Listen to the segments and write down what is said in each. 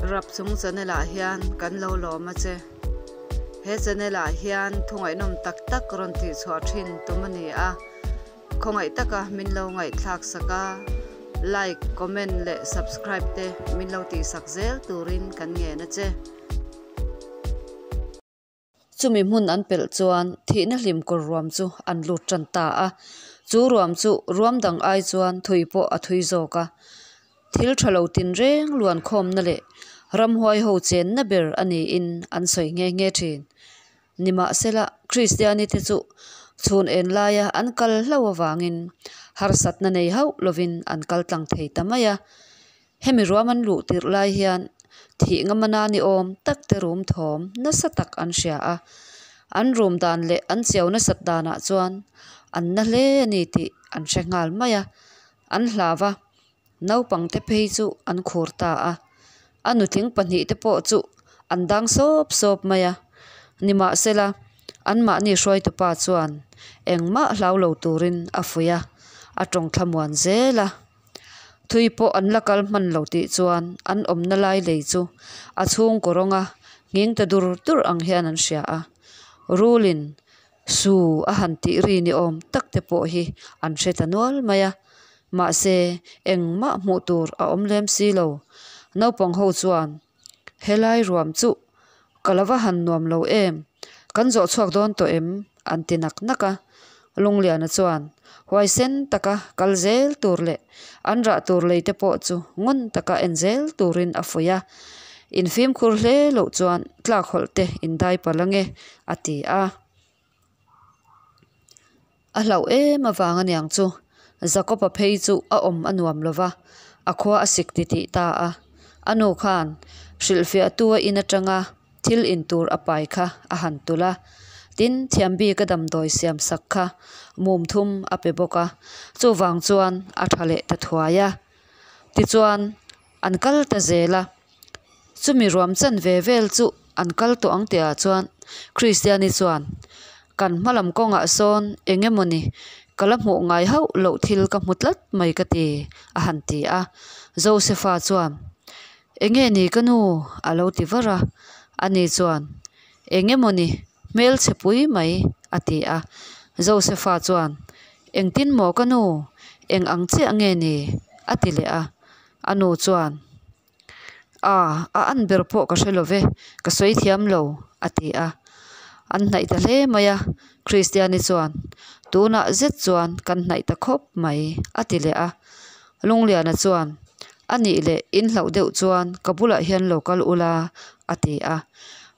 Rapchung channel ah hian kan lo lawm a che. He channel ah hian thungaih nawm tak tak rawn tih chhuah thin tum a ni a. Khawngaih taka min lo ngaihthlak sak a, like, comment leh subscribe te min lo tih sak zel turin kan ngen a che. Chumi hmun an pelh chuan thihna hlim kawr ruam chu an lut tan ta a. Chu ruam chu ruam dang ai chuan thui pawh a thui zawk a. Thil tha lo tinreng luan khawmna leh ramhuai ho chenna ber a niin an sawi nghe nghe thin. Nimahsela, Kristiani te chu chhun en laia an kal hlauh avangin harsatna nei hauh lovin an kal tlang thei ta mai a. Hemi ruam an luh tirh lai hian thih ngamana ni awm tak te rum thawm nasa tak an hria a, an rum dan leh an chiau nasat danah chuan an na hle a ni tih an hre nghal mai a, an hlau va, naupang te phei chu an khur ta a, a nutling pahnih te pawh chu an dang sawp sawp mai a, nimahsela anmahni hruaitupa chuan engmah hlau lo turin a fuih a, a tawng thlamuan zel a. Thui pawh an la kal hman lo tih chuan an awmna lai lei chu a chhungkaw rawnga nghing ta dur dur ang hian an hria a. Rulin su a han tih ri ni awm tak te pawh hi an hre ta nual mai a. Mahse, engmah hmuh tur a awm lem si lo. Naupang ho chuan helai ruam chu ka lo va han nuam lo em? Kan zawh chhuak dawn tawh em? an ti nak nak a. Lungliana chuan huaisen taka kal zel tur leh an rah tur lei te pawh chu ngun taka en zel turin a fuih a. Infimkhur hle loh chuan tlak hawlh te indai palh ange, a ti a. A hlauh em avang aniang chu Jakob-a phei chu a awm a nuam lo va, a khua a sik titih ta a. A nu khan hrilhfiahtu a in atanga thil in tur a pai kha a han tulh a, tin thiam bik a damdawi siam sak kha mum thum a pe bawk a, chuvang chuan a tha leh ta thuai a. Tichuan an kal ta zel a, chumi ruam chan ve vel chu an kal tawh ang tihah chuan Kristiani chuan kan hma lam kawngah sawn eng emawni ka la hmuh ngai hauh loh thil ka hmu tlat mai ka ti a han ti a. Josefa chuan Enge ni ka nu? a lo ti var a. Ani chuan Eng emawni hmelchhe pui mai a ti a. Josefa chuan Engtin maw ka nu? Eng ang chiah nge ni? a ti leh a. A nu chuan, A, a an ber pawh ka hre lo ve, ka sawi thiam lo, a ti a. An hnaih ta hle mai a, Kristiani chuan, Tunah zet chuan kan hnaih ta khawp mai, a ti leh a. Lungliana chuan, A nih leh in hlauh deuh chuan ka bulah hian lo kal ula, a ti a.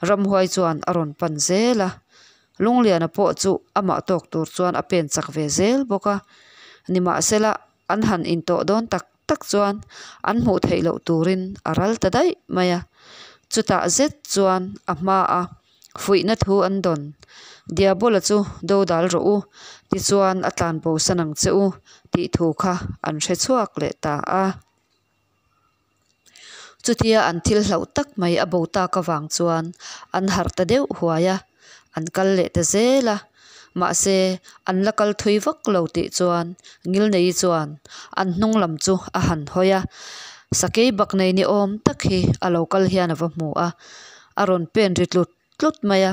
Ramhuai chuan a rawn pan zel a. Lungliana pawh chu amah tawk tur chuan a pen chak ve zel bawk a. Nimahsela, an han intawh dawn tak tak chuan an hmuh theih loh turin a ral ta daih mai a. Chutah zet chuan a hmaa fuihna thu an dawn, Diabola chu do dal rawh u, tichuan a tlan bosan ang che u tih thu kha an hre chhuak leh ta a. Chutia an thil hlauh tak mai a bo tak avang chuan an harh ta deuh huai a, an kal leh ta zel a. Mahse, an la kal thui vak lo tih chuan Ngilneii chuan an hnung lam chu a han hawi a, sakei bak nei ni awm tak hi a lo kal hian a va hmu a, a rawn pen ri tlut tlut mai a,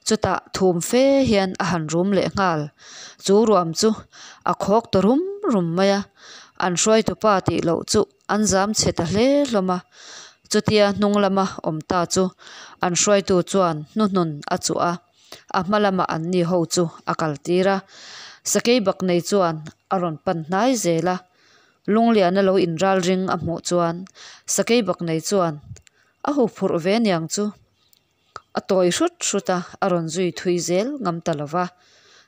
chutah thum fe hian a han rum leh nghal. Chu ruam chu a khawk ta rum rum mai a, an hruaitupa tih loh chu an zam chhe ta hle hlawm a. Chutia hnung lama awm ta chu an hruaitu chuan hnuhnun a chuh a, a hma lama an ni ho chu a kal tir a. Sakei bak nei chuan a rawn pan hnai zel a, Lungliana lo inral ring a hmuh chuan sakei bak nei chuan a huphurh ve niang chu. A tawi hrut hrut a, a rawn zui thui zel ngam ta lo va.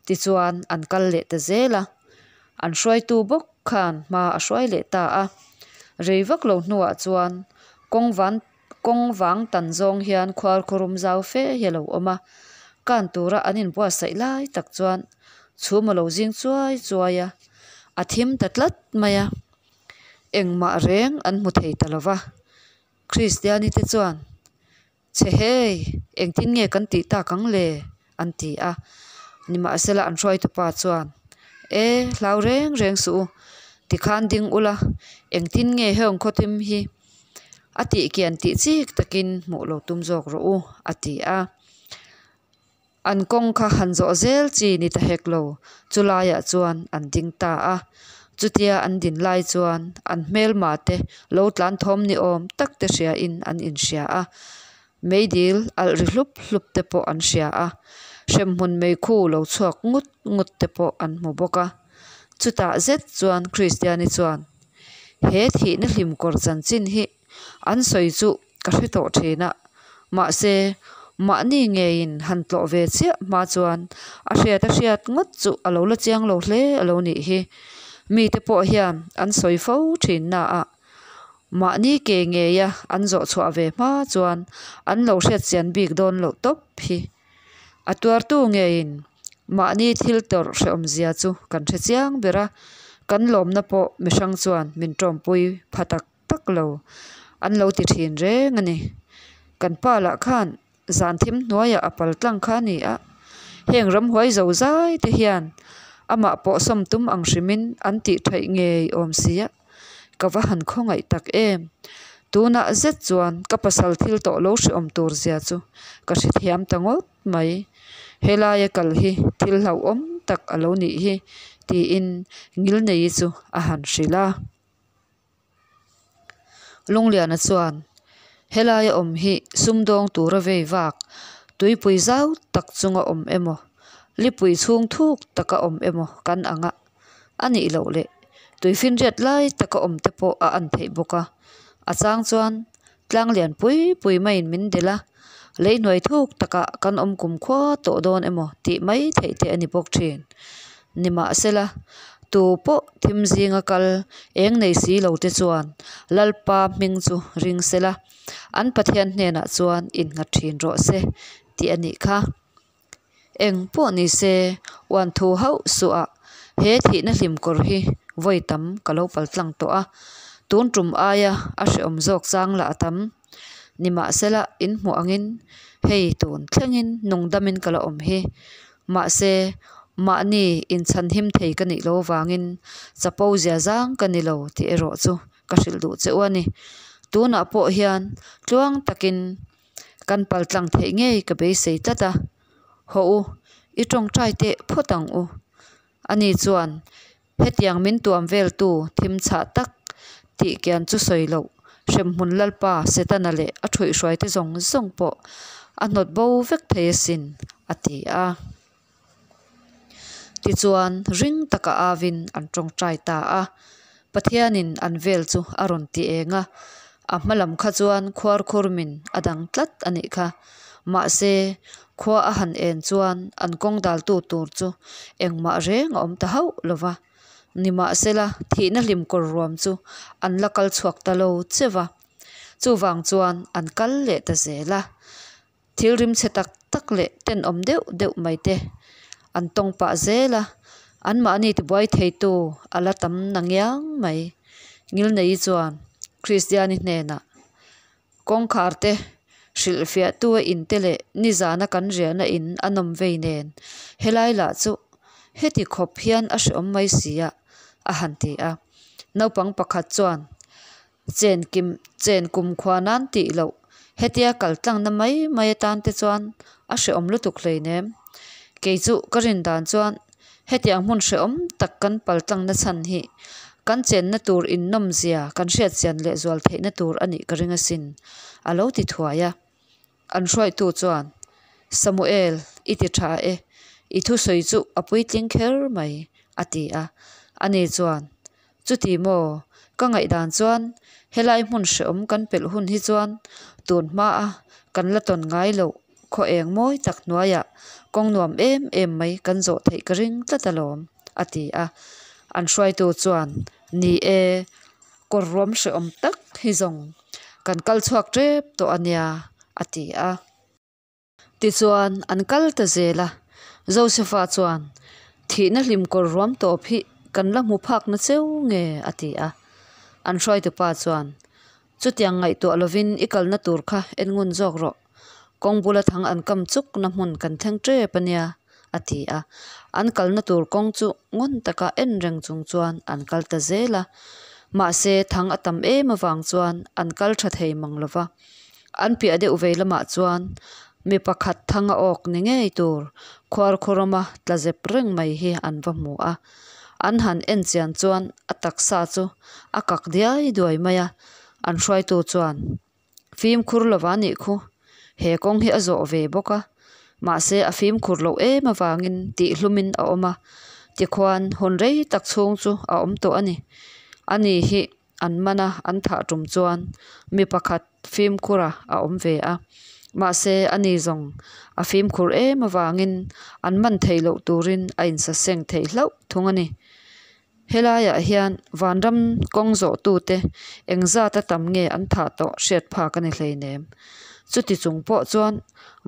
Tichuan an kal leh ta zel a, an hruaitu bawk khan hma a hruai leh ta a. Rei vak lo hnuah chuan kawng van kawng vang tan zawng hian khuar khawrum zau fe hi a lo awm a. Kan tura an inbuatsaih lai tak chuan chhum a lo zing chuai chuai a, a thim ta tlat mai a. Engmah reng an hmu thei ta lo va. Kristiani te chuan, Chhe hei, engtin nge kan tih tak ang le? an ti a. Nimahsela an hruaitupa chuan, E, hlau reng reng suh u, tikhan ding ula, engtin nge heng khawthim hi A tihkian tih chik takin hmuh lo tum zawk rawh u, a ti a. An kawng kha han zawh zel chi ni ta hek lo, chu laiah chuan an ding ta a. Chutia an din lai chuan an hmelma te lo tlan thawm ni awm tak te hriain an inhria a, meidil alh ri hlup hlup te pawh an hria a, hremhmun meikhu lo chhuak ngut ngut te pawh an hmu bawk a. Chutah zet chuan Kristiani chuan, He thihna hlimkawr chanchin hi an sawi chu ka hre tawh thin a, mahse mahni ngeiin han tlawh ve chiah hma chuan a hriat a hriat ngawt chu a lo la chiang lo hle a lo nih hi. Mite pawh hian an sawi fo thin naah mahni ke ngeia an zawh chhuah ve hma chuan an lo hriat chian bik dawn loh tawp hi. A tuartu ngeiin mahni thil tawrh hrehawmzia chu kan hre chiang ber a, kan lawmna pawh mihrang chuan min tawmpui pha tak tak lo an lo ti thin reng a ni. Kan pa lah khan zan thim hnuaiah a pal tlang kha a ni a, heng ramhuai zo zai te hian amah pawh sawm tum ang hrimin an tih theih ngei awm si a, ka va han khawngaih tak em. Tunah zet chuan ka pasal thil tawh lo hrehawm tur zia chu ka hrethiam ta ngawt mai. Helaia kal hi thil hlauhawm tak a lo nih hi tiin Ngilneii chu a han hrilh a. Lungliana chuan, Helaia awm hi sumdawng tura vei vak, tuipui zau tak chunga awm emaw, lipui chhung thuk taka awm emaw kan ang a, a nih loh leh tuifinriat lai taka awm te pawh a an theih bawk a. A chang chuan tlang lian pui pui maiin min delh a, leihnuai thuk takah kan awm kumkhua tawh dawn emaw tih mai theih te a ni bawk thin. Nimahsela, tu pawh thim zinga kal eng nei si lo te chuan Lalpa hming chu ring sela, an Pathian hnenah chuan innghat thin rawh se tih a nih kha. Eng pawh ni se, uan thu hauh suah he thihna hlim kawr hi vawi tam ka lo pal tlang tawh a, tun tum aia a hrehawm zawk chang lah a tam. Nimahsela, in hmuh angin hei tun thlengin nungdamin ka la awm hi. Mahse, mahni inchhanhim thei ka nih lo vangin chapo zia zang ka ni lo tih erawh chu ka hrilh duh che u a ni. Tunah pawh hian tluang takin Kan paltlang theih ngei ka beisei tlat a, Hawh u, i tawngtai teh phawt ang u. Ani chuan, Hetiang min tuam veltu thim chhah tak tih kian chu sawi loh, hremhmun Lalpa Setana leh a thuihhruaite zawng zawng pawh a hnawt bo vek thei asin, a ti a. Tichuan, ring taka avin an tawngtai ta a. Pathianin an vel chu a rawn ti eng a, a hma lam kha chuan khuar khurmin a dang tlat a nih kha. Mahse, khua a han en chuan an kawng daltu tur chu engmah reng a awm ta hauh lo va. Nimahsela, thihna hlim kawr ruam chu an la kal chhuak ta lo che va. Chuvang chuan an kal leh ta zel a. Thil rimchhe tak tak leh tenawm deuh deuh mai te an tawng pah zel a, anmahni tibuai theitu a la tam na ngiang mai. Ngilneii chuan Kristiani hnenah, Kawngkhar te hrilhfiahtu a in te leh nizana kan riahna in a nawm vei nen helai lah chu heti khawp hian a hrehawm mai si a, a han ti a. Naupang pakhat chuan, Chen kim chen kum khua nan tih loh hetia kal tlangna mai mai atan te chuan a hrehawm lutuk hleinem. Kei chu ka rin dan chuan hetiang hmun hrehawm tak kan pal tlangna chhan hi kan chenna tur innawmzia kan hriatchian lehzual theihna tur a nih ka ring asin, a lo ti thuai a. An hruaitu chuan, Samuel, i ti tha e, i thusawi chu a puitling kher mai, a ti a. Ani chuan, Chuti maw? Ka ngaihdan chuan helai hmun hrehawm kan pelh hun hi chuan tun hmaa kan la tawn ngai loh khaw eng mawi tak hnuaiah kawng nuam em em mai kan zawh theih ka ring tlat alawm, a ti a. An hruaitu chuan, Ni e, kawr ruam hrehawm tak hi zawng kan kal chhuak tep tawh a nia, a ti a. Tichuan, an kal ta zel a. Josefa chuan, Thihna hlim kawr ruam tawp hi kan la hmu phak na cheu nge? a ti a. An hruaitupa chuan, Chutiang ngaihtuah lovin i kalna tur kha en ngun zawk rawh. Kawng bula thang an kam chukna hmun kan thleng tep a nia, a ti a. An kalna tur kawng chu ngun taka en reng chung chuan an kal ta zel a. Mahse thang a tam em avang chuan an kal tha thei mang lo va. An piah deuh vei lamah chuan mi pakhat thang a awk ni ngei tur khuarkhurawma tla zep reng mai hi an va hmu a. An han en chian chuan a taksa chu a kak diai duai mai a, an hruaitu chuan fimkhur lova nih khu he kawng hi a zawh ve bawk a, mahse a fimkhur loh em avangin tihhlumin a awm a, tikhuan hun rei tak chhung chu a awm tawh a ni. Ani hi an man a, an thah tum chuan mi pakhat fimkhura a awm ve a, mahse ani zawng a fimkhur em avangin an man theih loh turin a insaseng theih hlauh thung a ni. Helaiah hian vanram kawng zawhtute engzata tam nge an thah tawh hriat phak a ni hleinem. Chuti chung pawh chuan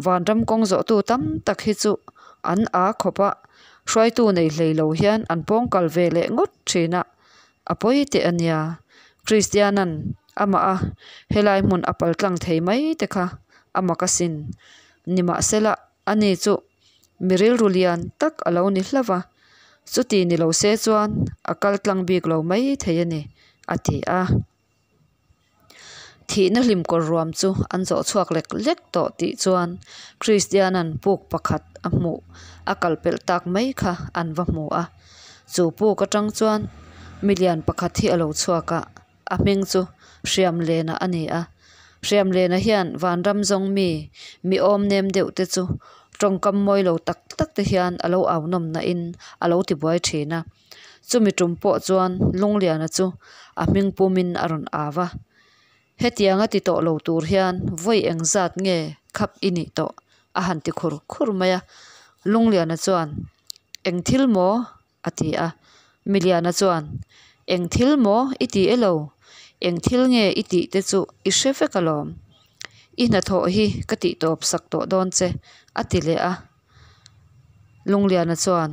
vanram kawng zawhtu tam tak hi chu an aa khawp a, hruaitu nei hlei lo hian an pawng kal ve leh ngawt thin a, a pawi teh a nia. Kristianan amah a helai hmun a paltlang thei mai te kha a mak asin. Nimahsela ani chu mi rilru lian tak a lo ni hlauh va, chuti ni lo se chuan a kal tlang bik lo mai thei a ni, a ti a. Thihna hlim kawr ruam chu an zawh chhuak lek lek tawh tih chuan Kristianan puk pakhat a hmuh a kal pelh tak mai kha an va hmu a. Chu puk atang chuan milian pakhat hi a lo chhuak a, a hming chu Hriamlena a ni a. Hriamlena hian vanram zawng mi, mi awm nem deuh te chu tawngkam mawi lo tak tak te hian a lo au nawm nain a lo tibuai thin a. Chumi tum pawh chuan Lungliana chu a hming pumin a rawn au a. Hetianga ti tawh lo tur hian vawi engzat nge khap i nih tawh? a han ti khur khur mai a. Lungliana chuan, Eng thil maw? a ti a. Miliana chuan, Eng thil maw i ti elo? Eng thil nge i tih te chu i hre vek alawm. I hnathawh hi ka tih tawp sak tawh dawn che, a ti leh a. Lungliana chuan,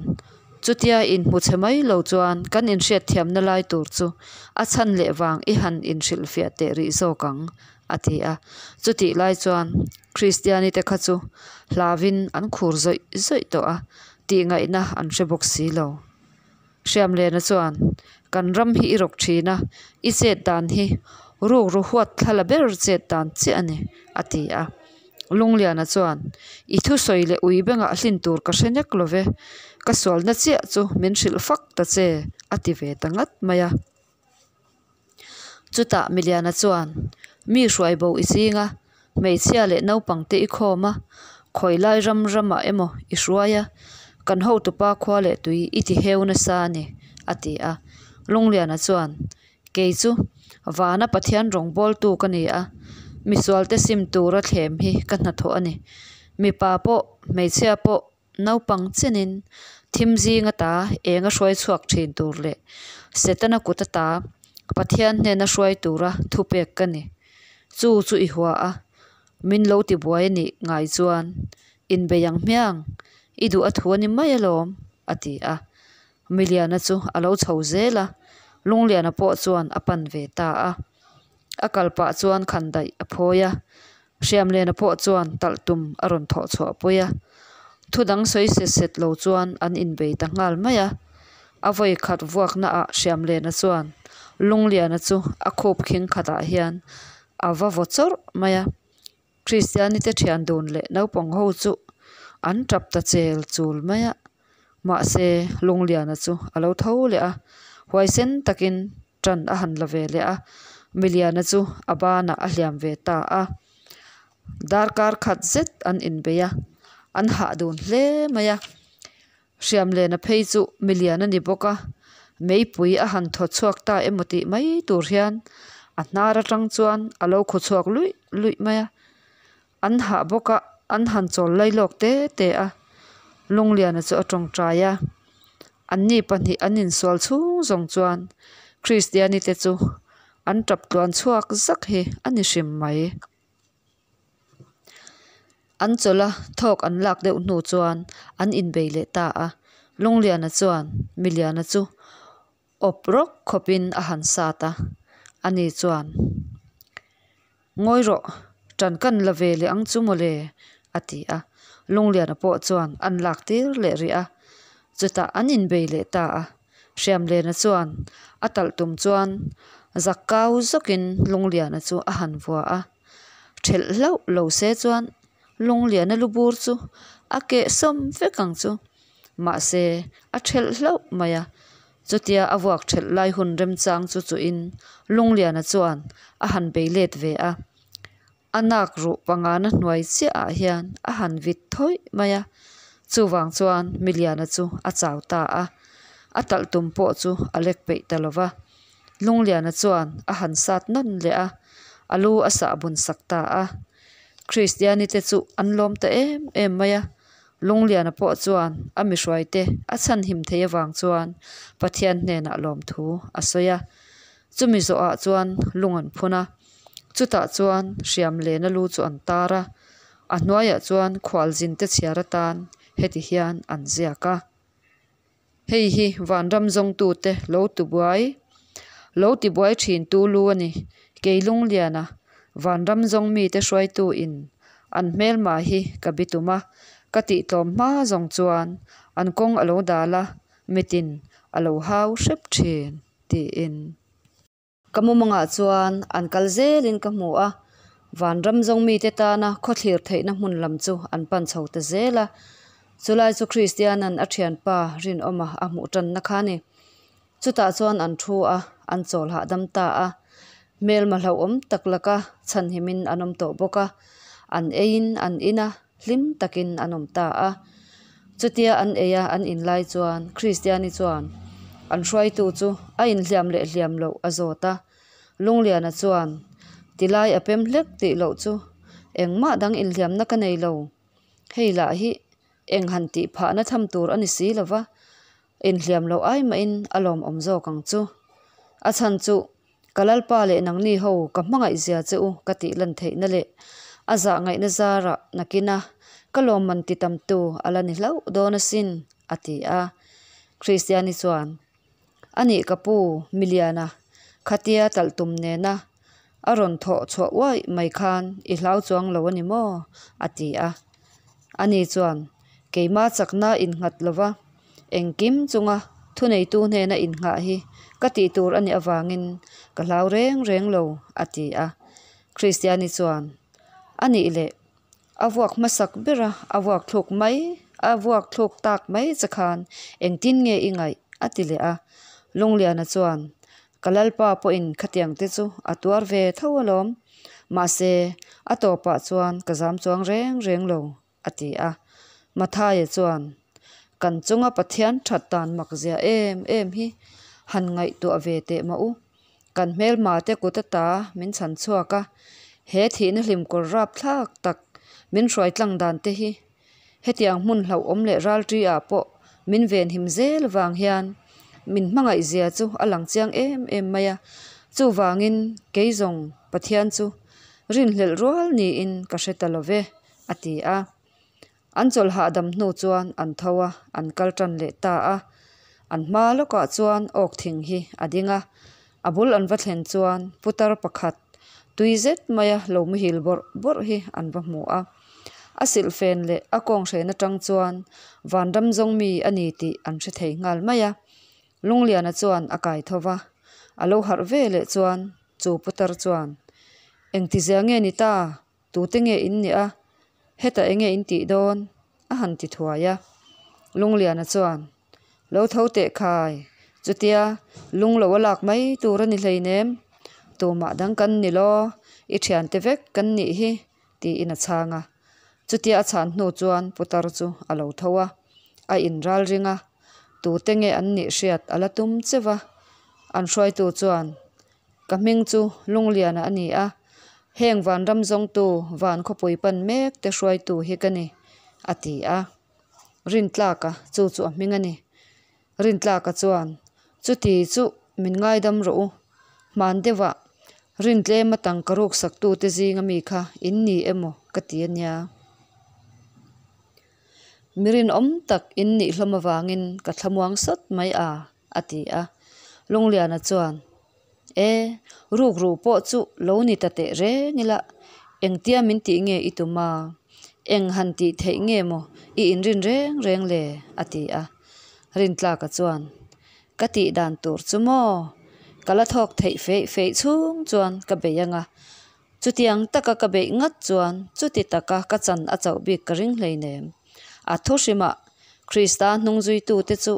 Chutia inhmu chhe mai lo chuan kan inhriatthiamna lai tur chu a chhan leh vang i han inhrilhfiah teh rih zawk ang, a ti a. Chutih lai chuan Kristiani te kha chu hlauin an khur zawih zawih tawh a, tihngaihna an hre bawk si lo. Hriamlena chuan, Kan ram hi i rawk thin a, i chet dan hi rukru huat thla la ber chet dan chiah a ni, a ti a. Lungliana chuan, I thusawi leh ui bengah hlin tur ka hre nek lo ve, ka sualna chiah chu min hrilh fak ta che, a ti ve ta ngat mai a. Chutah Miliana chuan, Mi hruai bo i ching a, hmeichhia leh naupang te i khawm a, khawi lai ram ramah emaw i hruai a, kan hotupa khua leh tui i ti heu nasa a ni, a ti a. Lungliana chuan, Kei chu vana Pathian rawngbawltu ka ni a, misualte sim tura thlem hi ka hnathawh a ni. Mipa pawh, hmeichhia pawh, Naupang chenin thim zing ata eng a hruai chhuak thin tur leh Setana kut ata Pathian hnena hruai tura thupek ka ni. Chu chu i hua a, min lo ti buai a nih ngai chuan inbei ang hmiang, i duh a thu a ni mai alawm, a ti a. Miliana chu a lo chho zel a, Lungliana pawh chuan a pan ve ta a. A kal pah chuan khandaih a phawi a, Hriamlena pawh chuan talh tum a rawn thawh chhuah pui a. Thu dang sawi set set lo chuan an inbei ta nghal mai a. A vawi khat vuakna ah Hriamlena chuan Lungliana chu a khup khing khatah hian a va vaw chawrh mai a. Kristianite thian dun leh naupang ho chu an tap ta chel chul mai a. Mahse Lungliana chu a lo tho leh a, huaisen takin Ṭan a han la ve leh a, Miliana chu a banah a hliam ve ta a. Darkar khat zet an inbei a, an hah dun hle mai a. Hriamlena phei chu Miliana ni bawk a, meipui a han thaw chhuak ta emaw tih mai tur hian a hnar aṭang chuan a lo khaw chhuak luih luih mai a. An hah bawk a, an han chawl lai lawk te te a, Lungliana chu a tawngtai a. Anni pahnih an insual chhung zawng chuan Kristiani te chu an tap tluan chhuak zak hi a ni hrim mai. An chawlh a, thawk an lak deuh hnu chuan an inbei leh ta a. Lungliana chuan Miliana chu awp rawk khawpin a han sat a, ani chuan, Ngawi rawh, ṭan kan la ve leh ang chu mawle, a ti a. Lungliana pawh chuan an lak tir leh rih a, chutah an inbei leh ta a. Hriamlena chuan a talh tum chuan Zak kau zawkin Lungliana chu a han vua a, thelh hlauh lo se chuan Lungliana lu bur chu a keh sawm vek ang chu. Mahse, a thelh hlauh mai a. Chutia a vuak thelh lai hun remchang chu chuhin Lungliana chuan a han bei let ve a. A nak ruh pangana hnuai chiah ah hian a han vit thawih mai a, chuvang chuan Miliana chu a chau ta a, a talh tum pawh chu a lek peih ta lo va. Lungliana chuan a han sat nawn leh a, a lu a sah bun sak ta a. Kristiani te chu an lawm ta em em mai a, Lungliana pawh chuan a mihruaite a chhanhim thei avang chuan Pathian hnenah lawmthu a sawi a. Chumi zawhah chuan lung an phun a, Chutah chuan hriam lena lu chu an tar a, a hnuaiah chuan khualzinte chhiar atan heti hian an ziak a. Hei hi vanram zawngtute lo tibuai lo tibuai thintu lu a ni. Kei Lungliana, vanram zawng mite hruaitu in an hmelma hi ka bitum a, ka tihtlawm hma zawng chuan an kawng a lo dal a, mitin a lo hau hrep thin, tiin. Ka mumangah chuan an kal zelin ka hmu a, vanram zawng mite tana khawthlir theihna hmun lam chu an pan chho ta zel a. Chulai chu Kristianan a thianpa rinawma a hmuh tanna kha a ni. Chutah chuan an thu a, an chawl hahdam ta a. Hmelma hlauhawm tak laka chhanhimin an awm tawh bawk a, an eiin an in a, hlim takin an awm ta a. Chutia an ei a an in lai chuan Kristiani chuan an hruaitu chu a inhliam leh hliam loh a zawt a. Lungliana chuan, Tilai a pem hlek tih loh chu engmah dang inhliamna ka nei lo. Hei lah hi eng han tih phahna tham tur a ni si lo va, inhliam loh ai mahin a lawmawm zawk ang chu. A chhan chu Ka Lalpa leh nangni ho ka hmangaih zia che u ka tih lan theihna leh a zah ngaihna zarah nakina ka lawmman ti tamtu a la ni hlauh dawn asin, a ti a. Kristiani chuan, A nih ka pu, Miliana, khatia talh tum nena a rawn thawh chhuah uaih mai khan i hlau chuang lo a ni maw? a ti a. Ani chuan, Keimah chakna innghat lova Engkim chunga thuneitu hnena innghah hi ka tih tur a nih avangin ka hlau reng reng lo, a ti a. Kristiani chuan, A nih leh, a vuak hmasak bera a vuak thluk mai, a vuak thluk tak mai che khan engtin nge i ngaih? a ti leh a. Lungliana chuan, Ka Lalpa pawhin khatiang te chu a tuar ve tho alawm, mahse a tawpah chuan ka zam chuang reng reng lo, a ti a. Mathaia chuan, Kan chunga Pathian that dan mak zia em em hi han ngaihtuah ve teh mah u. Kan hmelma te kut ata min chhan chhuak a, he thihna hlimkawr rapthlak tak min hruai tlang dan te hi hetiang hmun hlauhawm leh ralṭi ah pawh min venhim zel vang hian min hmangaih zia chu a lang chiang em em mai a. Chuvangin kei zawng Pathian chu rinhlelh rual niin ka hre ta lo ve. a ti a. An chawlh hahdam hnu chuan an tho a, an kal tan leh ta a. An hma lawkah chuan awk thing hi a ding a, a bul an va thlen chuan putar pakhat tui zet maia lo muhil bawrh bawrh hi an va hmu a. A silhfen leh a kawnghren atang chuan vanram zawng mi a ni tih an hre thei nghal mai a. Lungliana chuan a kai tho va, a lo harh ve leh chuan chu putar chuan, Engtizia nge ni ta? Tute nge in nih a? Hetah enge in tih dawn? a han ti thuai a. Lungliana chuan, Lo tho teh khai, chutia lung lo a lak mai tur a ni hleinem. Tumah dang kan ni law, i thiante vek kan nih hi, tiin a chhang a. Chutia a chhan hnu chuan putar chu a lo tho a, a inral ring a. Tute nge an nih hriat a la tum cheu a. An hruaitu chuan, Ka hming chu Lungliana a ni a, heng vanram zawngtu van khawpui pan mek te hruaitu hi ka ni, a ti a. Rintlaka chu chu a hming a ni. Rintlaka chuan, Chuti chu min ngaidam rawh u, hman deuhah Rintlema tangka ruksaktute zinga mi kha in ni emaw ka ti a nia. Mi rinawm tak in nih hlawm avangin ka thlamuang sawt mai a. a ti a. Lungliana chuan, E, rukru pawh chu lo ni ta teh reng ila, engtia min tih nge i tum a? Eng han tih theih nge maw i inrin reng reng le? a ti a. Rintlaka chuan, Ka tih dan tur chu maw? Ka la thawk theih feih feih chhung chuan ka bei anga, chutiang taka ka beih ngat chuan chuti taka ka chan a chauh bik ka ring hleinem. A thu hrimah Krista hnungzuitute chu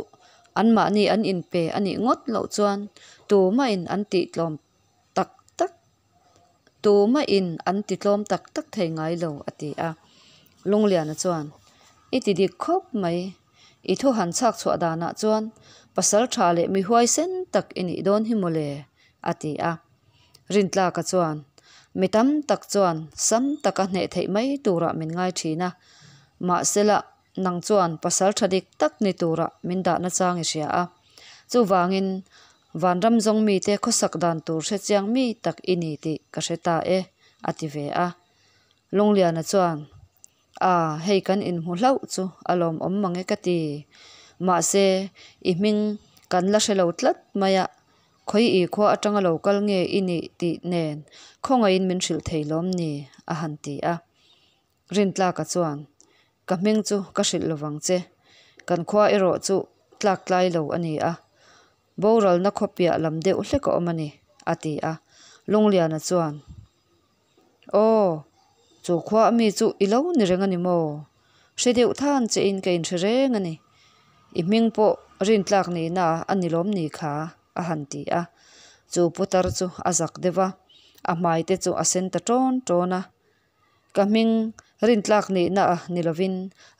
anmahni an inpe a nih ngawt loh chuan tumahin an tihtlawm tak tak tumahin an titlawm tak tak thei ngai lo, a ti a. Lungliana chuan, I ti dik khawp mai. I thu han chhak chhuah danah chuan pasal tha leh mi huaisen tak i nih dawn hi mawle, a ti a. Rintlaka chuan, Mi tam tak chuan sam taka hneh theih mai turah min ngai thin a, mahsela nang chuan pasal tha dik tak ni turah min dahna chang i hria a. Chuvangin vanram zawng mite khawsak dan tur hre chiang mi tak i ni tih ka hre ta e, a ti ve a. Lungliana chuan, A, hei kan inhmu hlauh chu a lawmawm mang e ka ti. Mahse, i hming kan la hre lo tlat mai a, khawi i khua atanga lo kal nge i nih tih nen khawngaihin min hrilh thei lawm ni? a han ti a. Rintlaka chuan, Ka hming chu ka hrilh lovang che. Kan khua erawh chu tlak tlai lo a ni a, boralna khawpiah lam deuh hlek a awm a ni, a ti a. Lungliana chuan, Aw, chu khua a mi chu i lo ni reng a ni maw? Hre deuh than che in ka inhre reng a ni. I hming pawh rintlak nihna a ni lawm ni kha, a han ti a. Chu putar chu a zak deuh a, a hmai te chu a sen ta ṭawn ṭawn a. Ka hming rintlak nihna a ni lovin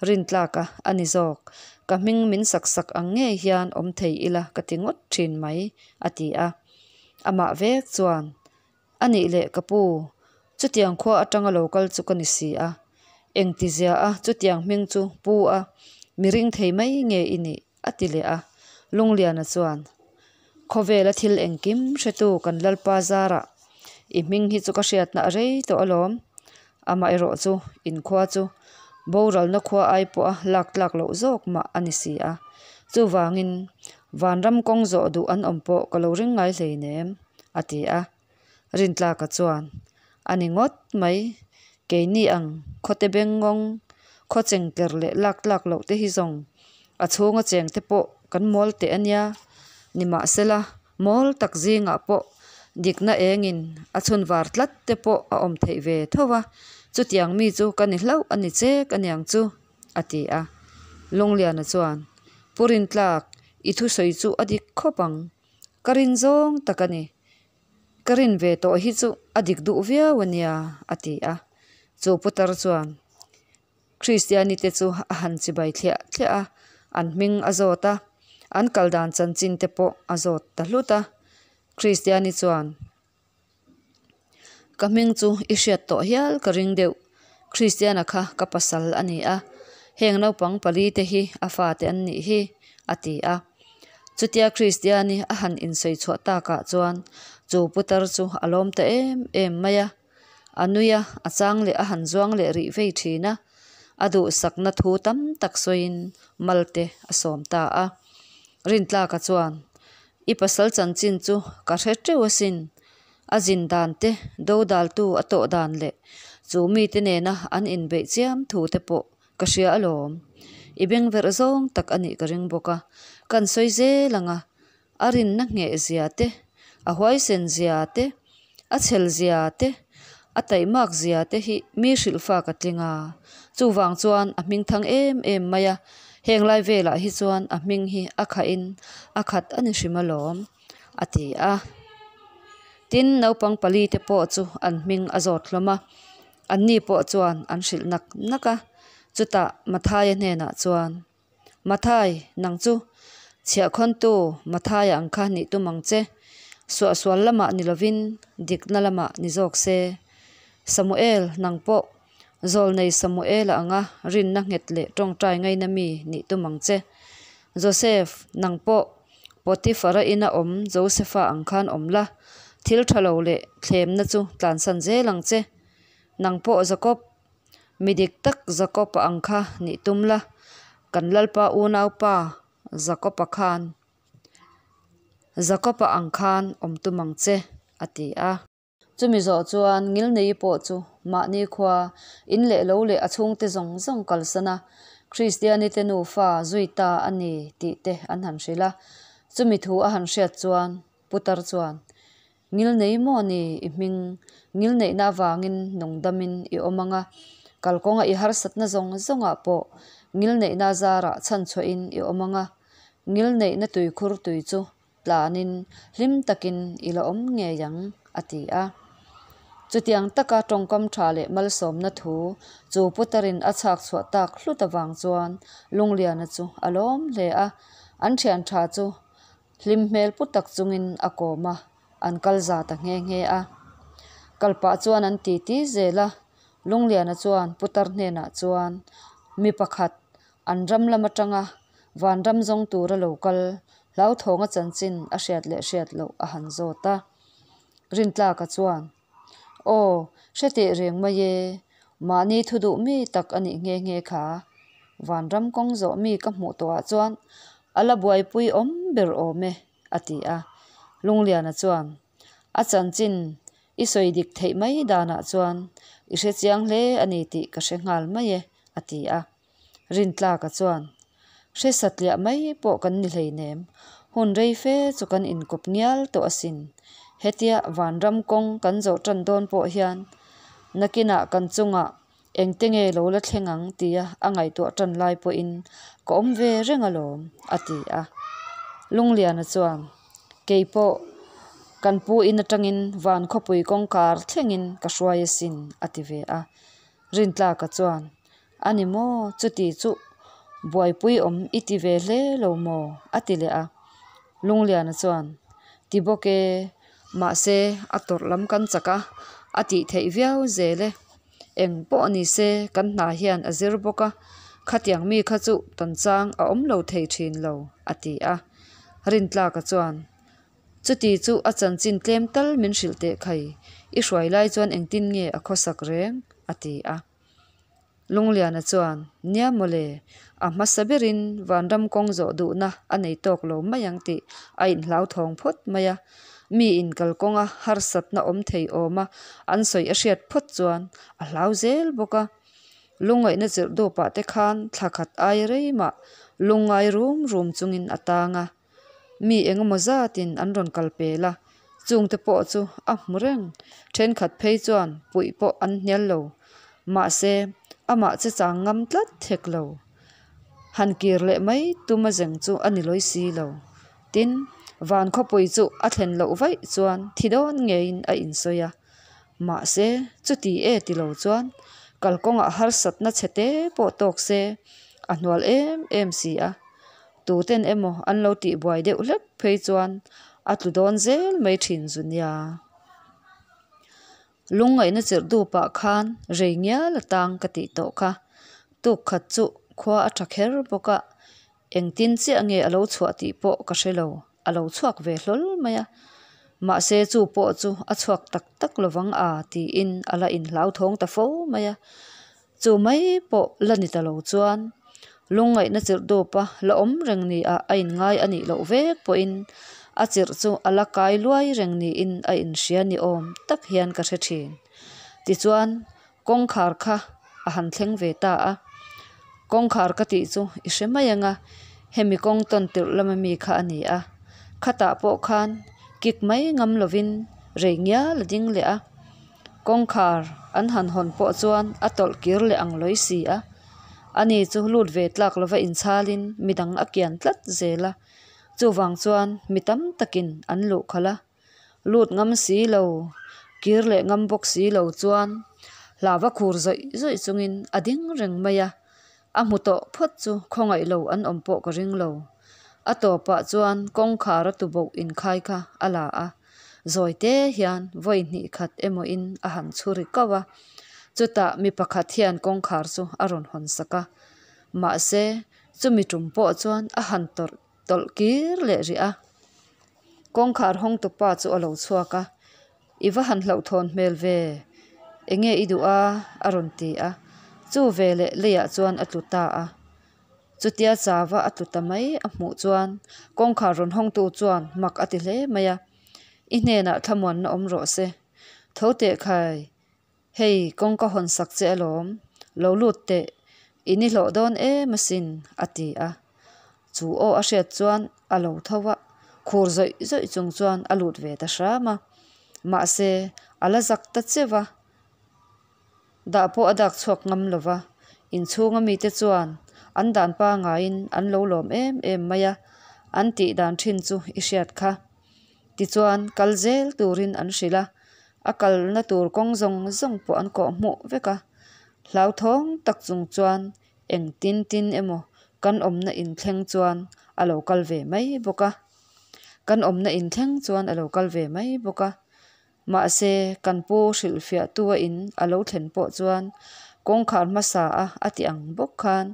rintlak a a ni zawk. Ka hming min sak sak ang ngei hian awm thei ila ka ti ngawt ṭhin mai, a ti a. Amah vek chuan A nih leh ka pu, chutiang khua atanga lo kal chu ka ni si a, engtizia a chutiang hming chu pu a mi ring thei mai nge i nih? a ti leh a. Lungliana chuan, Khawvela thil engkim hretu kan Lalpa zarah i hming hi chu ka hriatna a rei tawh alawm. Amaherawh chu inkhua chu boralna khua ai pawha lak tlak loh zawk mah a ni si a. Chuvangin vanram kawng zawh duh an awm pawh ka lo ring ngai hleinem. A ti a. Rintlaka chuan, A ni ngawt mai, keini ang khawte bengngawng, khaw chengker leh lak tlak loh te hi zawng a chhunga cheng te pawh kan mawl teh a nia. Nimahsela, mawl tak zingah pawh dikna engin a chhun var tlat te pawh a awm theih ve tho a, chutiang mi chu ka ni hlauh a ni chek a niang chu, a ti a. Lungliana chuan, Pu Rintlak, i thusawi chu a dik khawp ang. Ka rin zawng tak a ni. Ka rin ve tawh hi chu a dik duh viau a nia, a ti a. Chu putar chuan Kristiani te chu a han chibai thliah thliah a, an hming a zawt a, an kal dan chanchin te pawh a zawt ta hlut a. Kristiani chuan. Ka hming chu i hriat tawh hial ka ring deuh. Kristiana kha ka pasal a ni a, heng naupang pali te hi a fate an nih hi, a ti a. Chutia Kristiani a han insawi chhuah takah chuan chu putar chu a lawm ta em em mai a. A nui a, a chang leh a han zuang leh rih vei thin a. A duhsakna thu tam tak sawiin malte a sawm ta a. Rintlaka chuan, I pasal chanchin chu ka hre teuh asin. A zin dan te, dodaltu a tawh dan leh chu mite nena an inbeih chiam thu te pawh ka hria alawm. I bengverh zawng tak a nih ka ring bawk a, kan sawi zel ang a, a rinna ngheh zia te, a huaisen zia te, a chhel zia te, a taihmak zia te hi mi hrilhfa ka tling a, chuvang chuan a hming thang em em mai a, heng lai velah hi chuan a hming hi a khahin a khat a ni hrim alawm, a ti a. Tin, naupang pali te pawh chu an hming a zawt hlawm a, anni pawh chuan an hrilh nak nak a, chutah Mathaia hnenah chuan, Mathai, nang chu chhiahkhawntu Mathaia ang kha nih tum ang che. Suahsual lamah ni lovin dikna lamah ni zawk se. Samuel, nang pawh Zawlnei Samuela anga rinna nghet leh tawngtai ngaina mi nih tum ang che. Joseph, nang pawh Potiphara ina awm Josefa ang khan awm la, thil tha lo leh thlemna chu tlansan zel ang che. Nang pawh Jakob, Mi dik tak Jakob-a ang kha nih tum la, kan Lalpa unaupa Jakob-a khan Jakob-a ang khan awm tum ang che, a ti a. Chumi zawh chuan Ngilneii pawh chu mahni khua, in leh lo leh a chhungte zawng zawng kalsan a, Kristianite nufa zui ta a ni tih te an han hrilh a. Chumi thu a han hriat chuan. Putar chuan, Ngilnei maw ni i hming? Ngilneihna avangin nungdamin i awm ang a, kalkawnga i harsatna zawng zawngah pawh ngilneihna zarah chhanchhuahin i awm ang a, ngilneihna tuikhur tui chu tlanin hlim takin i la awm ngei ang, a ti a. Chutiang taka tawngkam tha leh malsawmna thu chu Putarin a chhak chhuah tak hlut avang chuan Lungliana chu a lawm hle a, an thian tha chu hlim hmel pu tak chungin a kawm a, an kal za ta nghe nghe a. Kal pah chuan an titi zel a, Lungliana chuan Putar hnenah chuan mi pakhat an ram lam atanga vanram zawng tura lo kal hlauthawnga chanchin a hriat leh hriat loh a han zawt a. Rintlaka chuan, Aw, hre teh reng mai e, mahni thu duh mi tak a nih nghe nghe kha. Vanram kawng zawh mi ka hmuh tawhah chuan a la buaipui awm ber awm e, a ti a. Lungliana chuan, A chanchin i sawi dik theih mai danah chuan i hre chiang hle a ni tih ka hre nghal mai e, a ti a. Rintlaka chuan, Hre satliah mai pawh kan ni hleinem, hun rei fe chu kan inkawp ngial tawh asin. Hetia vanram kawng kan zawh tan dawn pawh hian nakinah kan chungah engte nge lo la thleng ang tia a ngaihtuah tan lai pawhin ka awm ve reng alawm, a ti a. Lungliana chuan, Kei pawh kan pu in atangin van khawpui kawngkar thlengin ka hruai asin, a ti ve a. Rintlaka chuan, A ni maw? Chuti chu buaipui awm i ti ve hle lo maw? a ti leh a. Lungliana chuan, Ti bawk e, mahse a tawrh lam kan chak a, a tih theih viau zel e. Eng pawh ni se kan hna hian a zir bawk a, khatiang mi kha chu tawn chang a awm lo thei thin lo, a ti a. Rintlaka chuan, Chuti chu a chanchin tlem tal min hrilh teh khai, i hruai lai chuan engtin nge a khawsak reng? a ti a. Lungliana chuan, Nia mawle, a hmasa berin vanram kawng zawh duhna a nei tawk lo mai ang tih a inhlauthawng phawt mai a. Mi inkalkawnga harsatna awm thei awma an sawi a hriat phawt chuan a hlau zel bawk a. Lungngaihna chirh dupah te khan thla khat ai rei mah lungngai rum rum chungin a tang a. Mi engemaw zatin an rawn kal pel a, chungte pawh chu a hmu reng. Thenkhat phei chuan puih pawh an hnial lo. Mahse, amah che chang ngam tlat hek lo. Han kir leh mai tum a zeng chu a ni lawi si lo. Tin, van khawpui chu a thlen loh vaih chuan thi dawn ngeiin a insawi a. Mahse, chuti e ti lo chuan kalkawngah harsatna chhe te pawh tawk se a hnual em em si a. Tuten emaw an lo tih buai deuh hlek phei chuan a tlu dawn zel mai thin zu nia. Lungngaihna chirh dupah khan rei ngial a tang ka tih tawh kha. Tuk khat chu khua a tha kher bawk a, engtin chiah nge a lo chhuah tih pawh ka hre lo, a lo chhuak ve hlawl mai a. Mahse chu pawh chu a chhuak tak tak lovang a tiin a la inhlauthawng ta fo mai a. Chu mai pawh la ni ta lo chuan lungngaihna chirh dupa la awm reng ni ah a inngai a nih loh vek pawhin a chirh chu a la kai luai reng niin a inhria ni awm tak hian ka hre thin. Tichuan kawngkhar kha a han thleng ve ta a, kawngkhar ka tih chu i hre mai ang a, hemi kawng tawn tirh lama mi kha a ni a, khatah pawh khan kik mai ngam lovin rei ngial a ding leh a. Kawngkhar an han hawn pawh chuan a tawlh kir leh ang lawi si a, ani chu lut ve tlak lova inchhalin midang a kian tlat zel a, chuvang chuan mi tam takin an luh khalh a, lut ngam si lo, kir leh ngam bawk si lo chuan hlava khur zawih zawih chungin a ding reng mai a, a hmu tawh phawt chu khawngaih lo an awm pawh ka ring lo. A tawpah chuan kawngkhar a tuboh inkhai kha a la a. Zawi te hian vawi hnih khat emaw in a han chhu ri kauh a, chutah mi pakhat hian kawngkhar chu a rawn hawn sak a, mahse chumi tum pawh chuan a han tawrh tawlh kir leh rih a. Kawngkhar hawng tupa chu a lo chhuak a, I va han hlauhthawn hmel ve, enge i duh a? a rawn ti a, chu veleh leiah chuan a tlu ta a. Chutia chava a tlu ta mai a hmuh chuan kawngkhar rawn hawngtu chuan mak a ti hle mai a, I hnenah thlamuanna awm rawh se. Tho teh khai, hei kawngka hawn sak che alawm, lo lut teh, i ni hlawh dawn em asin, a ti a. Chu aw a hriat chuan a lo tho a, Khur zawih zawih chung chuan a lut ve ta hram a. Mahse, a la zak ta cheu va. Dah pawh a dak chhuak ngam lo va. Inchhunga mite chuan an dan pangaiin an lo lawm em em mai a, an tih dan thin chu i hriat kha. Tichuan, kal zel turin an hrilh a, a kalna tur kawng zawng zawng pawh an kawh hmuh vek a. Hlauthawng tak chung chuan eng tin tin emaw kan awmna inthleng chuan a lo kal ve mai bawk a. Kan awmna inthleng chuan a lo kal ve mai bawk a. Mahse, kan pu hrilhfiahtu a in a lo thlen pawh chuan kawngkhar hmasa a a ti ang bawk khan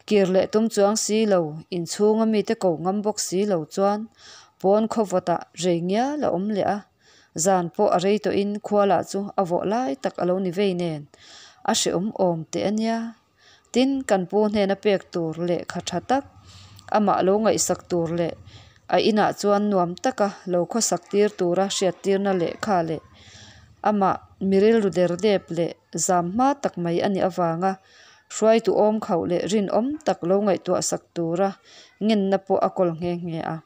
kir leh tum chuang si lo, inchhunga mite ko ngam bawk si lo chuan pawn khawvawtah rei ngial a awm leh a. Zan pawh a rei tawhin khua lah chu a vawh lai tak a lo ni vei nen a hrehawm awm teh a nia. Tin, kan pu hnena pek tur lehkha tha tak, amah lo ngaihsak tur leh a inah chuan nuam taka lo khawsak tir tura hriattirna lehkha leh amah mi rilru der dep leh zam hma tak mai a nih avanga hruaitu awm khauh leh rinawm tak lo ngaihtuahsak tura ngenna pawh a kawl nghe nghe a.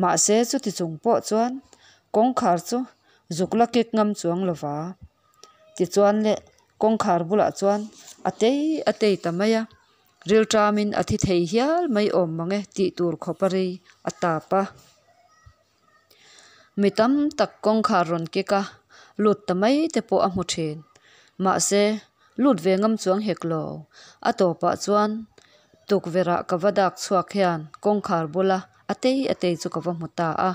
Mahse, chuti chung pawh chuan kawngkhar chu zuk la kik ngam chuang lo va. Tichuan le, kawngkhar bulah chuan a tei a tei ta mai a, rilṭamin a thi thei hial mai awm mang e tih tur khawp a rei a tap a. Mi tam tak kawngkhar rawn kik a, lut ta mai te pawh a hmu thin. Mahse, lut ve ngam chuang hek lo. A tawpah chuan tukverhah ka va dak chhuak hian kawngkhar bula a tei a tei chu ka va hmu ta a.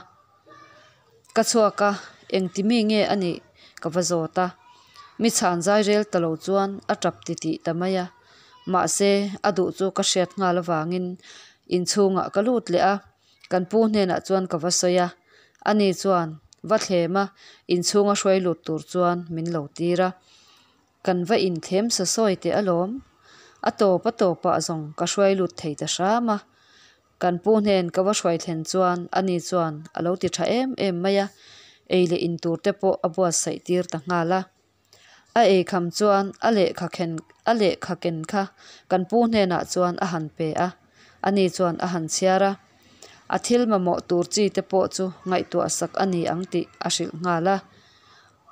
Ka chhuak a, engti mi nge a nih ka va zawt a. Mi chhan zai rel ta lo chuan a tap titih ta mai a. Mahse, a duh chu ka hriat nghal avangin inchhungah ka lut leh a, kan pu hnenah chuan ka va sawi a. Ani chuan va thlem a, inchhunga hruai lut tur chuan min lo tir a. Kan va inthlem sa sawi teh alawm. A tawp a tawpah zawng ka hruai lut thei ta hram a. Kan pu hnen ka va hruai thlen chuan ani chuan a lo ti tha em em mai a, ei leh in tur te pawh a buatsaih tir ta nghal a. A ei kham chuan a lehkha khen a lehkha ken kha kan pu hnenah chuan a han pe a, ani chuan a han chhiar a. A thil mamawh tur chi te pawh chu ngaihtuah sak a ni ang tih a hrilh nghal a.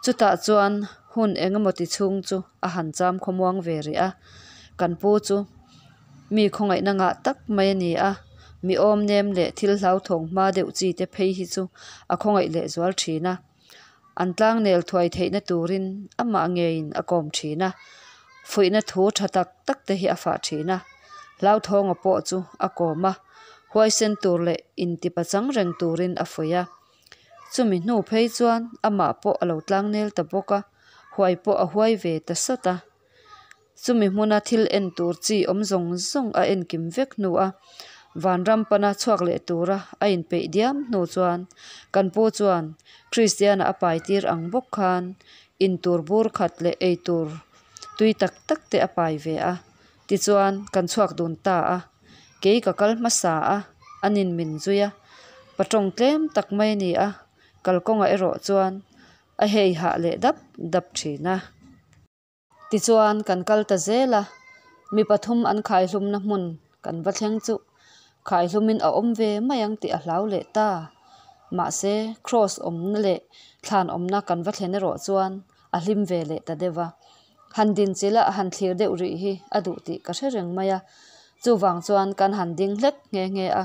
Chutah chuan hun eng emaw ti chhung chu a han cham khawmuang ve rih a, kan pu chu mi khawngaihna ngah tak mai a ni a, mi awm nem leh thil hlauthawng hma deuh chi te phei hi chu a khawngaih leh zual thin a, an tlangnel thuai theihna turin amah ngeiin a kawm thin a, fuihna thu tha tak tak te hi a fah thin a, hlauthawng a pawh chu a kawm a, huaisen tur leh intipachang reng turin a fuih a. Chumi hnu phei chuan amah pawh a lo tlangnel ta bawk a, huai pawh a huai ve ta sawt a. Chumi hmuna thil en tur chi awm zawng zawng a enkim vek hnu a, vanram pana chhuak leh tura a inpeih diam hnu chuan kan pu chuan Kristiana a pai tir ang bawk khan intur bur khat leh eitur tui tak tak te a pai ve a. Tichuan kan chhuak dun ta a, kei ka kal hmasa a, an in min zui a, patawng tlem tak mai a ni a, kalkawngah erawh chuan a hei hah leh dap dap thin a. Tichuan kan kal ta zel a, mi pathum an khaihlumna hmun kan va thleng chu khaihlumin a awm ve mai ang tih a hlau leh ta. Mahse, kraws awmna leh thlan awmna kan va thlen erawh chuan a hlim ve leh ta deuh a. Han din chilh a han thlir deuh rih hi a duh tih ka hre reng mai a, chuvang chuan kan han ding hlek nghe nghe a,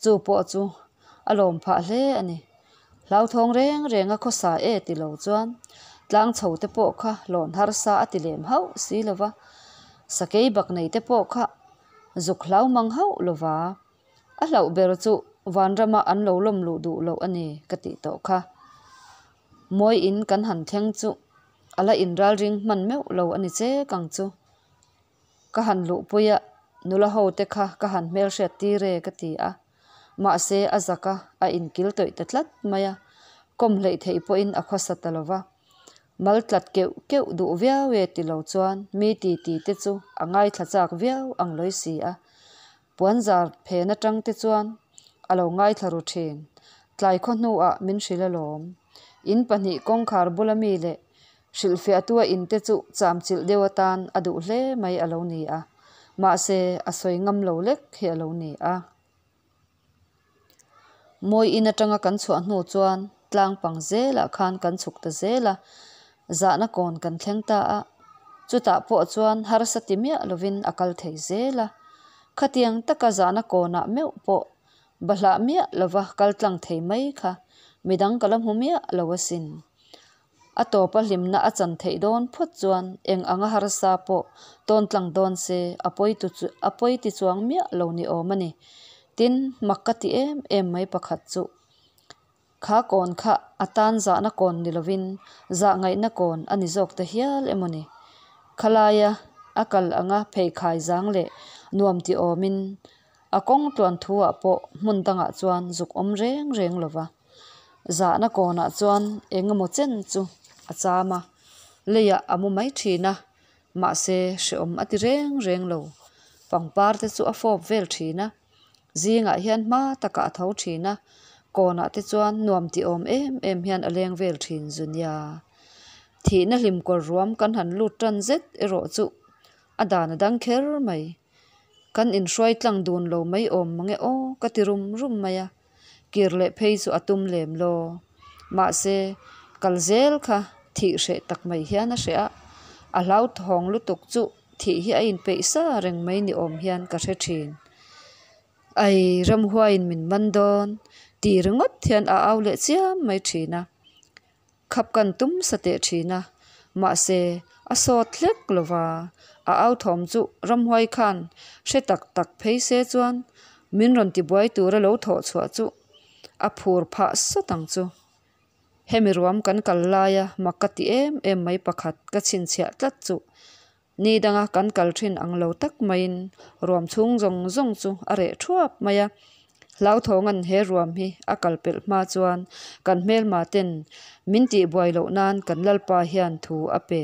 chu pawh chu a lawm phah hle a ni. Hlauthawng reng reng a khawsa e ti lo chuan tlang chho te pawh kha lawn harsa a ti lem hauh si lo va, sakei bak nei te pawh kha zuk hlau mang hauh lo va, a hlauh ber chu vanrama an lo lawm luh duh loh a ni ka tih tawh kha. Mawi in kan han thleng chu a la inralring hman meuh lo a ni chek ang chu. Ka han luhpui a, nula ho te kha ka han hmelhriat tir e ka ti a. Mahse a zak a, a inkil tawih ta tlat mai a, kawm hleih theih pawhin a khawsa ta lo va. Mal tlat keuh keuh duh viau e ti lo chuan mi ti ti te chu a ngaithla chak viau ang lawi si a. Puanzar phen atang te chuan a lo ngaithla ru thin. Tlai khaw hnuah min hrilh alawm. In pahnih kawngkhar bula mi leh hrilhfiahtua in te chu chamchilh deuh atan a duh hle mai a lo ni a. Mahse, a sawi ngam lo lek hi a lo ni a. Mawi in atanga kan chhuah hnu chuan tlang pang zelah khan kan chhuk ta zel a, zahna kawn kan thleng ta a. Chutah pawh chuan harsa ti miah lovin a kal thei zel a. Khatiang taka zahna kawnah meuh pawh bahlah miah lova kal tlang thei mai kha midang ka la hmu miah lo asin. A tawpa hlimna a chan theih dawn phawt chuan eng anga harsa pawh tawn tlang dawn se a pawi tu chu a pawi ti chuang miah lo ni awm a ni. Tin, mak ka ti em em mai pakhat chu kha kawn kha a tan zahna kawn ni lovin zah ngaihna kawn a ni zawk ta hial emaw ni. Khalaia a kal anga pheikhai zang leh nuam ti awmin a kawng tluan thu ah pawh hmun dangah chuan zuk awm reng reng lova. Zahna kawnah chuan eng emaw chen chu a cham a, leiah a mu mai thin a, mahse hreawm a ti reng reng lo. Pangpar te chu a fawp vel thin a, zingah hian hma takah a tho thin a, kawnah te chuan nuam ti awm em em hian a leng vel thin zu nia. Thihna hlim kawr ruam kan han lut tan zet erawh chu a dan a dang kher mai. Kan inhruai tlang dun lo mai awm mange aw ka ti rum rum mai a. Kir leh phei chu a tum lem law. Mahse, kal zel kha thih hreh tak mai hian a hreh a, a hlauthawng lutuk chu thih hi a inpeih sa reng mai ni awm hian ka hre thin. Ai, ramhuaiin min man dawn tih ringawt hian a au leh chiam mai thin a. Khap kan tum sa teh thin a, mahse a sawt hlek lo va, a au thawm chu ramhuai khan hre tak tak phei se chuan min rawn tibuai tura lo thawh chhuah chu a phur phah sawt ang chu. Hemi ruam kan kal laia mak ka ti em em mai pakhat ka chhinchhiah tlat chu Ni danga kan kal thin ang lo tak maiin ruam chhung zawng zawng chu a reh thuap mai a. Hlauthawng-an he ruam hi a kal pelh hma chuan kan hmelma ten min tihbuai loh nan kan Lalpa hian thu a pe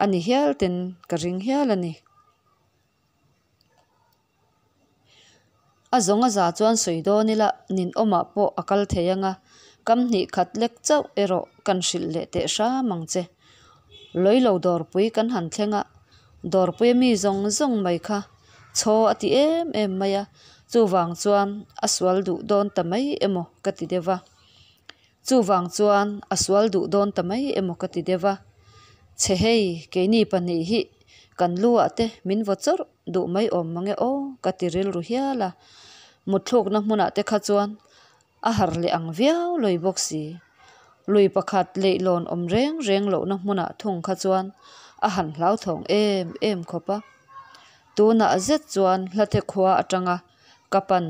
a ni hial ten ka ring hial a ni. A zawng a za chuan sawi dawn ila ninawmah pawh a kal thei anga, kam hnih khat lek chauh erawh kan hrilh leh teh hram ang che. Lawilo dawrpui kan han thleng a, dawrpuia mi zawng zawng mai kha chhaw a ti em em mai a, chuvang chuan a sual duh dawn ta mai emaw ka ti deuh va. Chuvang chuan a sual duh dawn ta mai emaw ka ti deuh va. Chhe hei, keini pahnih hi kan lu ah te min vaw chawrh duh mai awm mange aw ka ti rilru hial a. Mutthlukna hmunah te kha chuan a harh leh ang viau lawi bawk si. Lui pakhat leihlawn awm reng reng lohna hmunah thung kha chuan a han hlauthawng em em khawp a. Tunah zet chuan hlathe khua atanga ka pan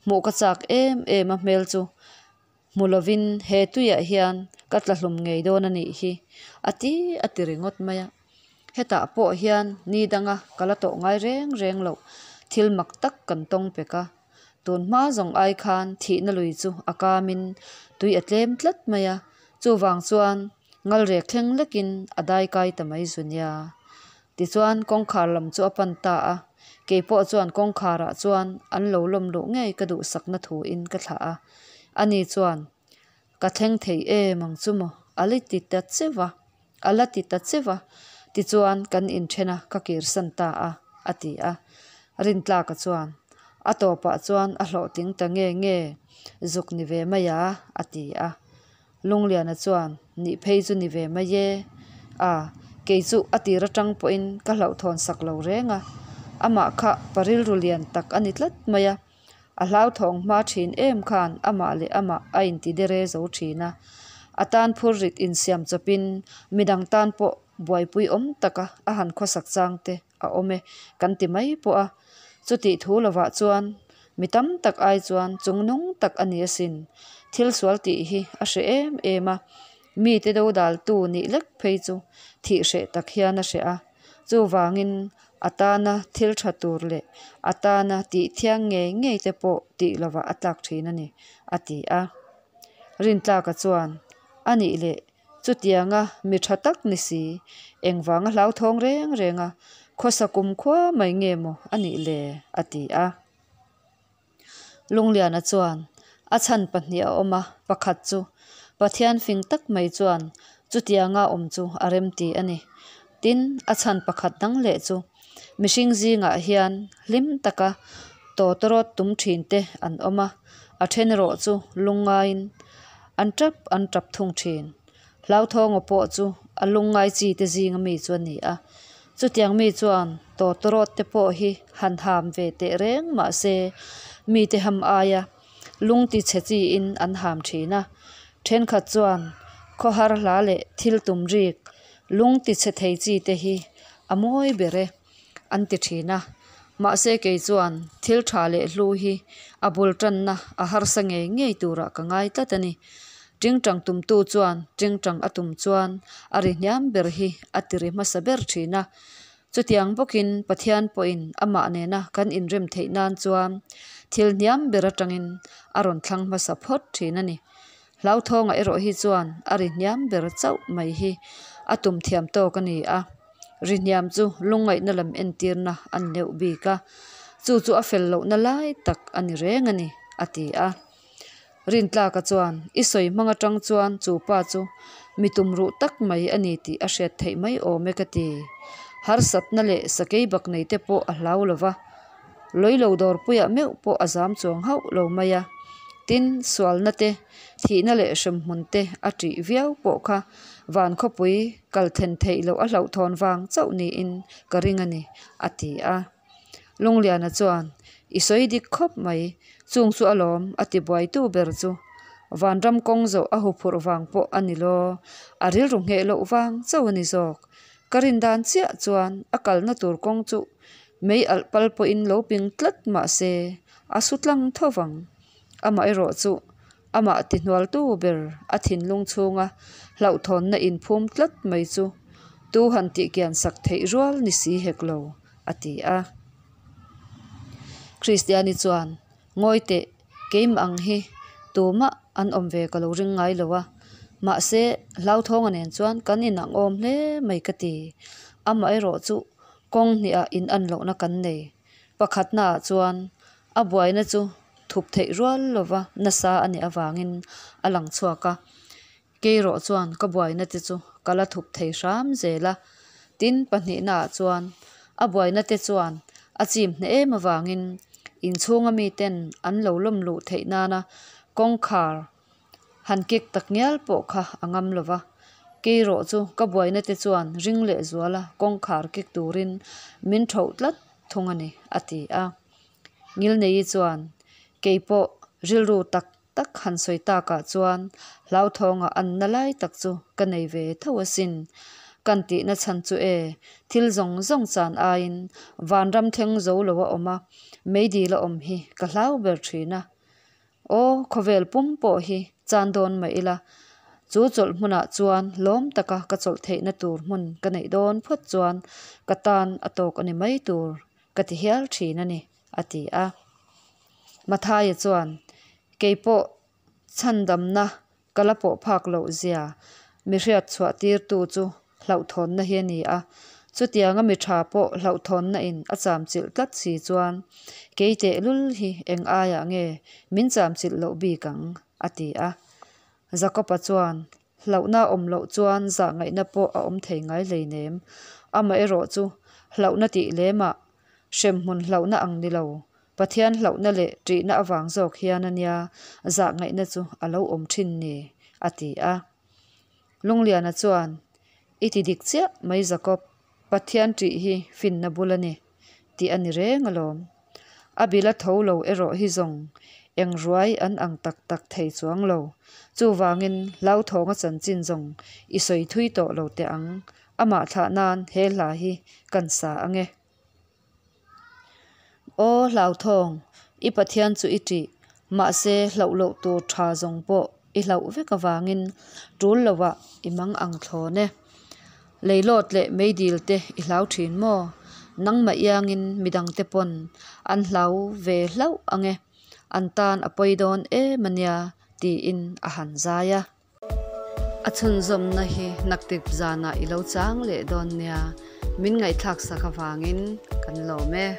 hmuh ka chak em em a hmel chu Hmu lovin he tuiah hian ka tla hlum ngei dawn a nih hi, a ti a ti ringawt mai a. Hetah pawh hian ni danga ka la tawh ngai reng reng loh thil mak tak kan tawng pek a. Tun hma zawng ai khan thihna lui chu a kamin tui a tlem tlat mai a, chuvang chuan ngalrek thleng lekin a dai kai ta mai zu nia. Tichuan kawngkhar lam chu a pan ta a, keipawh chuan kawngkharah chuan an lo lawm luh ngei ka duhsakna thuin ka thlah a. Ani chuan, Ka thleng thei em ang chu maw? A la ti ta cheu a, a la ti ta cheu a. Tichuan kan inthen a, ka kirsan ta a, a ti a. Rintlaka chuan, A tawpah chuan a hlawhtling ta nge nge, zuk ni ve mai a, a ti a. Lungliana chuan, Nih phei chu ni ve mai e. A, kei chu a tir atang pawhin ka hlauhthawn sak lo reng a. Amah kha pa rilru lian tak a ni tlat mai a. A hlauthawng hma thin em khan amah leh amah a inti dere zo thin a. A tan phur rit insiam chawpin midang tan pawh buaipui awm taka a han khawsak chang te a awm e kan ti mai pawh a. Chutih thu lovah chuan mi tam tak ai chuan chungnung tak a ni asin. Thil sual tih hi a hreh em em a, mite dodaltu nih lek phei chu thih hreh tak hian a hreh a. Chuvangin a tana thil tha tur leh a tana tih thiang ngei ngei te pawh tih lovah a tlak thin a ni, a ti a. Rintlaka chuan, A nih leh Chutianga mi tha tak ni si, engvanga hlauthawng reng renga khawsa kum khua mai nge maw a nih le? a ti a. Lungliana chuan a chhan pahnih a awm a, pakhat chu Pathian fing tak mai chuan chutianga awm chu a remti a ni. Tin, a chhan pakhat dang leh chu mihring zingah hian hlim taka tawtawrawt tum thin te an awm a, A then erawh chu lungngaiin an tap an tap thung thin. Hlauthawng aw pawh chu a lungngai chi te zinga mi chu a ni a. Chutiang mi chuan tawtawrawt te pawh hi han ham ve teh reng mah se mite ham aia lung ti chhe chiin an ham thin a. Thenkhat chuan khawhar hla leh thil tum rik lung ti chhe thei chi te hi a mawi ber e an ti thin a. Mahse kei chuan thil tha leh hlu hi a bul tanna a harsa ngei ngei turah ka ngai tlat a ni. Tingtang tumtu chuan tingtang a tum chuan a ri hniam ber hi a ti ri hmasa ber thin a. Chutiang bawkin Pathian pawhin amah nena kan inrem theih nan chuan thil hniam ber atangin a rawn thlang hmasa phawt thin a ni. Hlauthawngah erawh hi chuan a ri hniam ber chauh mai hi a tum thiam tawk a ni a. Ri hniam chu lungngaihna lam entirna a ni deuh bik a, chu chu a fel lohna lai tak a ni reng a ni, a ti a. Rintlaka chuan, I sawi hmang atang chuan chu pa chu mi tumruh tak mai a ni tih a hriat theih mai awm e ka ti. Harsatna leh sakei bak nei te pawh a hlau lo va, lawilo dawrpuiah meuh pawh a zam chuang hauh lo mai a. Tin, sualna te, thihna leh hremhmun te a ṭih viau pawh kha van khawpui kal then theih loh a hlauhthawn vang chauh niin ka ring a ni, a ti a. Lungliana chuan, I sawi dik khawp mai, chung chu alawm a ti buaitu ber chu. Vanram kawng zawh a huphurh vang pawh a ni law, a rilru ngheh loh vang chauh a ni zawk. Ka rin dan chiah chuan a kalna tur kawng chu mei alh pal pawhin lo ping tlat mah se a su tlang tho vang. Amaherawh chu amah tihnualtu ber a thinlung chhunga hlauhthawnna inphum tlat mai chu tu han tihkian sak theih rual ni si hek lo, a ti a. Kristiani chuan, Ngawi teh, keimah ang hi tumah an awm ve ka lo ring ngai lo a, mahse hlauthawng a nen chuan kan inangawm hle mai ka ti. Amaherawh chu kawng hniah inan lohna kan nei. Pakhatnaah chuan a buaina chu thup theih rual lova nasa a nih avangin a lang chhuak a. Keirawh chuan ka buaina te chu ka la thup thei hram zel a. Tin, pahnihnaah chuan a buaina te chuan a chim hneh em avangin inchhunga miten an lo lawm luh theih nana kawngkhar han kik tak ngial pawh kha a ngam lo va. Keirawh chu ka buaina te chuan ring leh zuala kawngkhar kik turin min thoh tlat thung a ni, a ti a. Ngilneii chuan, Kei pawh rilru tak tak han sawi takah chuan hlauthawngah an na lai tak chu ka nei ve tho asin. Kan tihna chhan chu e, thil zawng zawng chan aiin vanram thleng zo lo a awm a, meidil a awm hi ka hlau ber thin a. Aw, khawvel pum pawh hi chan dawn mah ila, chu chawlh hmunah chuan lawm taka ka chawlh theihna tur hmun ka neih dawn phawt chuan ka tan a tawk a ni mai tur ka ti hial thin a ni, a ti a. Mathaia chuan, Kei pawh chhandamna ka la pawh phak loh zia mi hriat chhuah tirtu chu hlauhthawnna hi a ni a. Chutianga mi tha pawh hlauhthawnna in a chamchilh tlat si chuan kei tehlul hi eng aiah nge min chamchilh loh bik ang? a ti a. Jakob-a chuan, Hlauhna a awm loh chuan zah ngaihna pawh a awm thei ngai hleinem. Amaherawh chu hlauhna tih lemah hremhmun hlauhna ang ni lo, Pathian hlauhna leh ṭihna avang zawk hian a nia zah ngaihna chu a lo awm ṭhin ni, a ti a. Lungliana chuan, I ti dik chiah mai Jakob, Pathian ṭih hi finna bul a ni, tih a ni reng alawm. A bil a tho lo erawh hi zawng eng ruai an ang tak tak thei chuang lo. Chuvangin hlauthawng a chanchin zawng i sawi thui tawh lo teh ang, amah thlah nan he hla hi kan sa ang e. Aw hlauthawng, i Pathian chu i ṭih, mahse hlauh loh tur ṭha zawng pawh i hlauh vek avangin ṭul lovah i mang ang thlawn e. Leilawt leh meidil te i hlau ṭhin maw? Nangmah iangin midangte pawn an hlau ve hlauh ang e, an tan a pawi dawn em a nia, tiin a han zai a. A chhunzawmna hi naktip zanah i lo chang leh dawn nia, min ngaihthlak sak avangin kan lawm e.